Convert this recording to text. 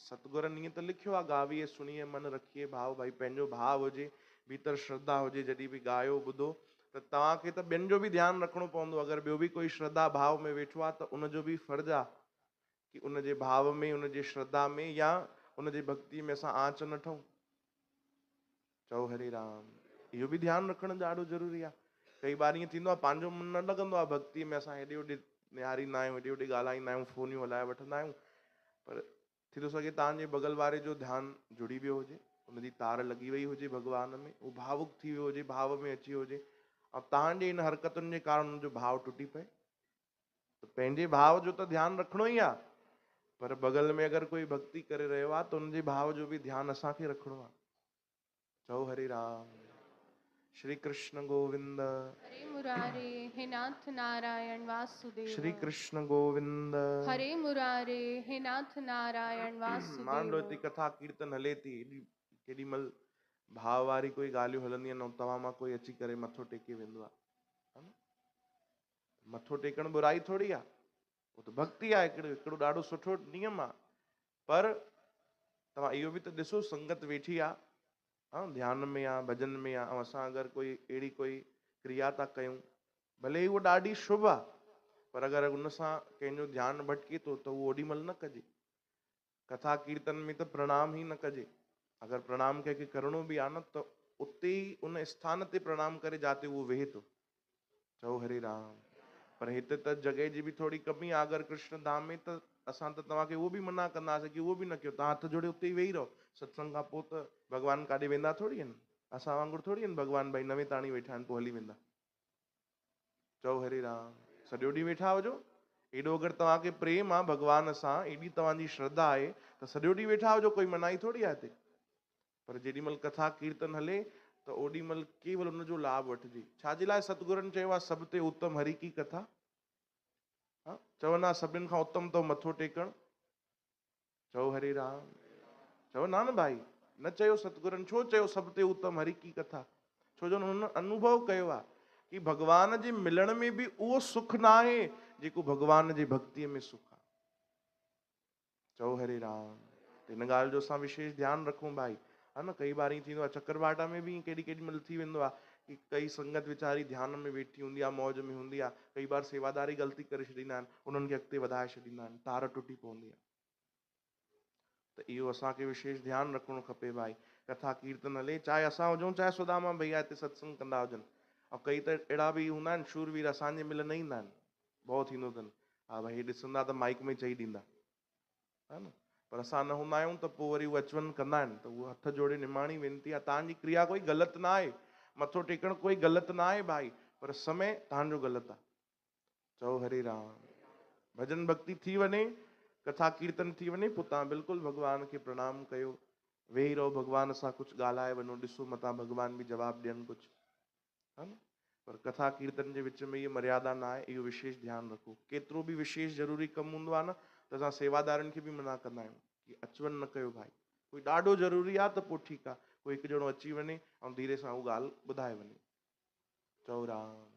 ستگرن ائين ته لکيو آهي گاويي سڻيي من رکيي ڀاء، ڀائي پنهنجو ڀاء هجي، ڀيتر شرڌا هجي، جڏهن به ڳايو ٻڌو ته توهان کي ته ٻين جو به ڌيان رکڻو پوندو، اگر ٻيو به ڪوئي شرڌا ڀاء ۾ ويٺو آهي ته ان جو به فرض آهي ڪي ان جي ڀاء ۾ ان جي شرڌا ۾ يا ان جي ڀڳتي ۾ اسان آنچ نه ٺهون. چئو هري رام. اهو به ڌيان رکڻ ڏاڍو ضروري آهي. ڪئي بار ائين ٿيندو آهي پنهنجو من نه لڳندو آهي ڀڳتي ۾ اسان هيڏي هوڏي نهاريندا آهيون هيڏي هوڏي ڳالهائيندا آهيون فونيون هلائي وٺندا آهيون پر ٿي ٿو سگهي توهان جي بغل واري جو ڌيان جڙي ويو هجي، ان جي تار لڳي وئي هجي ڀڳوان ۾، هو ڀاوڪ ٿي ويو هجي، ڀاو ۾ اچي ويو هجي ۽ توهان جي ان حرڪتن جي ڪارڻ ان جو ڀاو ٽٽي پئي ته پنهنجي ڀاو جو ته ڌيان رکڻو ئي آهي پر بغل ۾ اگر ڪوئي ڀڳتي ڪري رهيو آهي ته ان جي ڀاو جو به ڌيان اسان کي رکڻو آهي. چئو هري رام. شري ڪرشن گووند. هري مراري هي ناٿ نارائڻ واسوديو. شري ڪرشن گووند. هري مراري هي ناٿ نارائڻ واسوديو. مان لو هتي ڪٿا ڪيرتن هلي ٿي ايڏي ڪيڏي مھل ڀاء واري ڪوئي ڳالهيون هلنديون آهن ۽ توهان مان ڪوئي اچي ڪري مٿو ٽيڪي ويندو آهي ها نه مٿو ٽيڪڻ برائي ٿوري آهي اهو ته ڀڳتي آهي هڪڙو هڪڙو ڏاڍو سٺو نيم آهي پر توهان اهو به ته ڏسو سنگت ويٺي آ ها ڌيان ۾ آ ڀڄن ۾ آ ۽ اسان اگر ڪوئي اهڙي ڪوئي ڪريا ٿا ڪيون ڀلي اهو ڏاڍي شڀ آ پر اگر ان سان ڪنهن جو ڌيان ڀٽڪي ٿو ته اهو اوڏي مهل نه ڪجي. ڪٿا ڪيرتن ۾ ته پرڻام ئي نه ڪجي. اگر پرڻام ڪنهن کي ڪرڻو به آ نه ته اتي ئي ان اسٿان تي پرڻام ڪري جاتي اهو ويهي ٿو. چئو هري رام. پر هتي ته جڳهه جي به ٿوري ڪمي آ اگر ڪرشن ڌام ۾ ته اسان ته توهان کي اهو به منع ڪنداسين ڪي اهو به نه ڪيو توهان هٿ جوڙي اتي ئي ويهي رهو ستسنگ کان پوء ته ڀڳوان ڪاڏي ويندا ٿوري آهن اسان وانگر ٿوري آهن ڀڳوان ڀائي نوين تاڻي ويٺا آهن پوء هلي ويندا چئو هري رام سڄو ڏينهن ويٺا هجو ايڏو اگر توهان کي پريم آ ڀڳوان سان ايڏي توهان جي شرڌا آهي ته سڄو ڏينهن ويٺا هجو ڪوئي منائي ٿوري آهي هتي پر جيڏي مھل ڪٿا ڪيرتن ھلي ته اوڏي مھل ڪيول ان جو لاڀ وٺجي. ڇا جي لاء ستگرن چيو آ سڀ تي اتم ھري ڪي ڪٿا؟ ھا چوندا سڀني کان اتم تو مٿو ٽيڪڻ. چئو ھري رام. چوندا نه ڀائي نه چيو ستگرن ڇو چيو سڀ تي اتم ھري ڪي ڪٿا؟ ڇو جو انھن انوڀو ڪيو آ ڪي ڀڳوان جي ملڻ ۾ به اھو سک ناھي جيڪو ڀڳوان جي ڀڳتيء ۾ سک آ. چئو هري رام. ته ان ڳالهه جو اسان وشيش ڌيان رکون ڀائي. ها نه ڪئي بار ائين ٿيندو آهي چڪر ٻاٽا ۾ به ائين ڪيڏي ڪيڏي مهل ٿي ويندو آهي ڪي ڪئي سنگت ويچاري ڌيان ۾ ويٺي هوندي آهي موج ۾ هوندي آهي ڪئي بار سيوادار ئي غلطي ڪري ڇڏيندا آهن انهن کي اڳتي وڌائي ڇڏيندا آهن تار ٽٽي پوندي آهي ته اهو اسان کي وشيش ڌيان رکڻو کپي ڀائي ڪٿا ڪيرتن هلي چاهي اسان هجون چاهي سداما ڀئيا هتي ستسنگ ڪندا هجن ۽ ڪئي ته اهڙا به هوندا آهن شوروير اسان جي مل نه ايندا آهن ڀؤ ٿيندو اٿن. ها ڀائي هي ڏسندا ته مائيڪ ۾ چئي ڏيندا. ها نه. پر اسان نه هوندا آهيون ته پوء وري هو اچ وڃ ڪندا آهن ته اهو هٿ جوڙي نماڻي وينتي آهي توهان جي ڪريا ڪوئي غلط نه آهي. مٿو ٽيڪڻ ڪوئي غلط نه آهي ڀائي پر سمي توهان جو غلط آهي. چئو هري رام. ڀڄن ڀڳتي ٿي وڃي، ڪٿا ڪيرتن ٿي وڃي پوء توهان بلڪل ڀڳوان کي پرڻام ڪيو. ويهي رهو ڀڳوان سان ڪجهه ڳالهائي وڃو ڏسو متان ڀڳوان به جواب ڏين ڪجهه. ها نه؟ پر ڪٿا ڪيرتن جي وچ ۾ هيء مريادا نه آهي، اهو وشيش ڌيان رکو. ڪيترو به وشيش ضروري ڪم هوندو آهي نه ته اسان سيوادارن کي به منع ڪندا آهيون ڪي اچ وڃ نه ڪيو ڀائي. ڪوئي ڏاڍو ضروري آهي ته پوء ٺيڪ آهي، ڪوئي هڪ ڄڻو اچي وڃي ۽ ڌيري سان هو ڳالهه ٻڌائي وڃي. چئو رام.